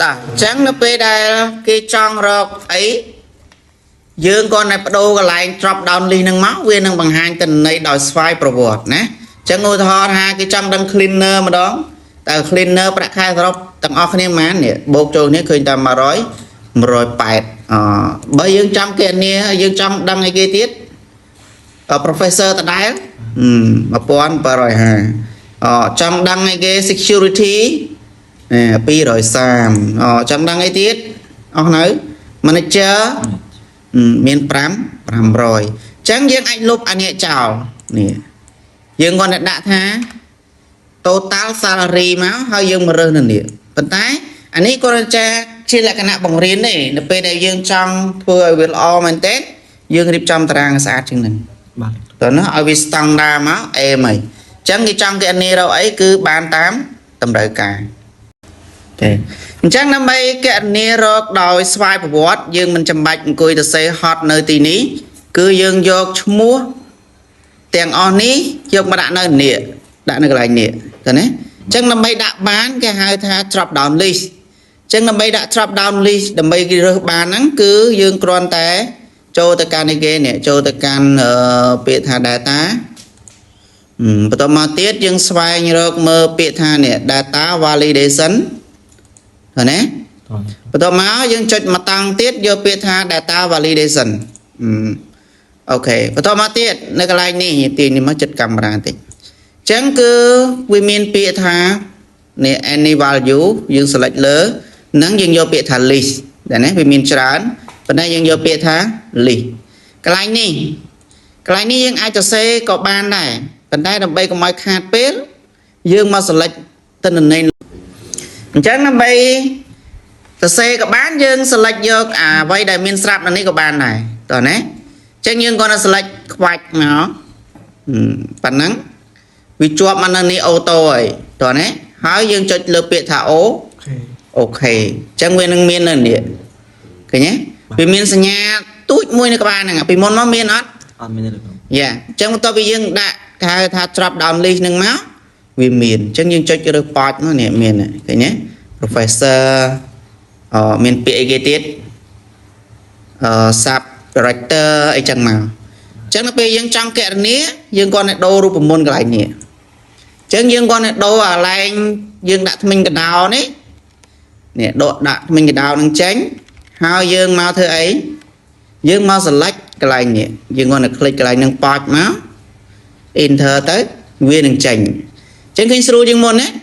តោះអញ្ចឹងនៅពេលដែលគេចង់រកអីយើងគ្រាន់តែបដូរកន្លែង drop down list ហ្នឹងមកវានឹងបង្ហាញទិន្នន័យដោយស្វ័យប្រវត្តិណាអញ្ចឹងឧទាហរណ៍ថាគេចង់ដឹង cleaner ម្ដងតើ cleaner ប្រាក់ខែសរុបទាំងអស់គ្នាប៉ុន្មាននេះបូកចូលគ្នាឃើញតែ100 180អបើយើងចង់គណនាយើងចង់ដឹងអីគេទៀតអ professor ដដែល1750អចង់ដឹងអីគេ security 230អចង់ដឹងអីទៀតអស់នៅ manager មាន5 500អញ្ចឹងយើងអាចលុបអានេះចោលនេះយើងគាត់តែដាក់ថា total salary មកហើយយើងមករើសនៅនេះប៉ុន្តែអានេះគាត់ចាជាលក្ខណៈបង្រៀនទេនៅពេលដែលយើងចង់ធ្វើឲ្យវាល្អមែនទែនយើងរៀបចំតារាងឲ្យស្អាតជាងនឹង បាទ តើណាឲ្យវាស្តង់ដាមកអេមហើយអញ្ចឹងគេចង់គណនារកអីគឺបានតាមតម្រូវការទេអញ្ចឹងដើម្បីគណនារកដោយស្វ័យប្រវត្តិយើងមិនចាំបាច់អង្គុយទៅសេហត់នៅទីនេះគឺយើងយកឈ្មោះទាំងអស់នេះយកមកដាក់នៅនេះដាក់នៅកន្លែងនេះតើណាអញ្ចឹងដើម្បីដាក់បានគេហៅថា drop down list អញ្ចឹងដើម្បីដាក់ drop down list ដើម្បីគេរើសបានហ្នឹងគឺយើងគ្រាន់តែចូលទៅកាន់នេះគេនេះចូលទៅកាន់ពាក្យថា data បន្តមកទៀតយើងស្វែងរកមើលពាក្យថានេះ data validation ឃើញទេ ត បន្តមកយើងចុចមកតង់ទៀតយកពាក្យថា data validation OK បន្តមកទៀតនៅកន្លែងនេះទាញនេះមកចិត្តកាមេរ៉ាបន្តិចអញ្ចឹងគឺវាមានពាក្យថានេះ any value យើង select លើនិងយើងយកពាក្យថា list តែណាវាមានច្រើនប៉ុន្តែយើងយកពាក្យថា list កន្លែងនេះកន្លែងនេះយើងអាចសរសេរក៏បានដែរប៉ុន្តែដើម្បីកុំឲ្យខាតពេលយើងមក select ទិន្នន័យអញ្ចឹងដើម្បីសរសេរក៏បានយើង select យកអាអ្វីដែលមានស្រាប់នៅនេះក៏បានដែរតោះណាអញ្ចឹងយើងគ្រាន់តែ select ខ្វាច់មកប៉ុណ្ណឹងវាជាប់មកនៅនេះauto ហើយតោះណាហើយយើងចុចលើពាក្យថា O OK OK អញ្ចឹងវានឹងមាននៅនេះឃើញទេវាមានសញ្ញាទូចមួយនៅក្បាលហ្នឹងពីមុនមកមានអត់ អត់មានទេលោកគ្រូ យ៉ាអញ្ចឹងបន្ទាប់ពីយើងដាក់គេហៅថា drop down list ហ្នឹងមកវាមានអញ្ចឹងយើងចុចរើសប៉ាច់មកនេះមានឃើញទេ professor អមានពាក្យអីគេទៀតអឺ sub director អីចឹងមកអញ្ចឹងដល់ពេលយើងចង់គណនាយើងគ្រាន់តែដូររូបមន្តកន្លែងនេះអញ្ចឹងយើងគ្រាន់តែដូរអាឡែងយើងដាក់ធ្មេញកដោនេះនេះដកដាក់ធ្មេញកដោនឹងចេញហើយយើងមកធ្វើអីយើងមក select កន្លែងនេះយើងគ្រាន់តែ click កន្លែងនឹងប៉ាច់មក enter ទៅវានឹងចេញអញ្ចឹងឃើញស្រួលជាងមុនណា។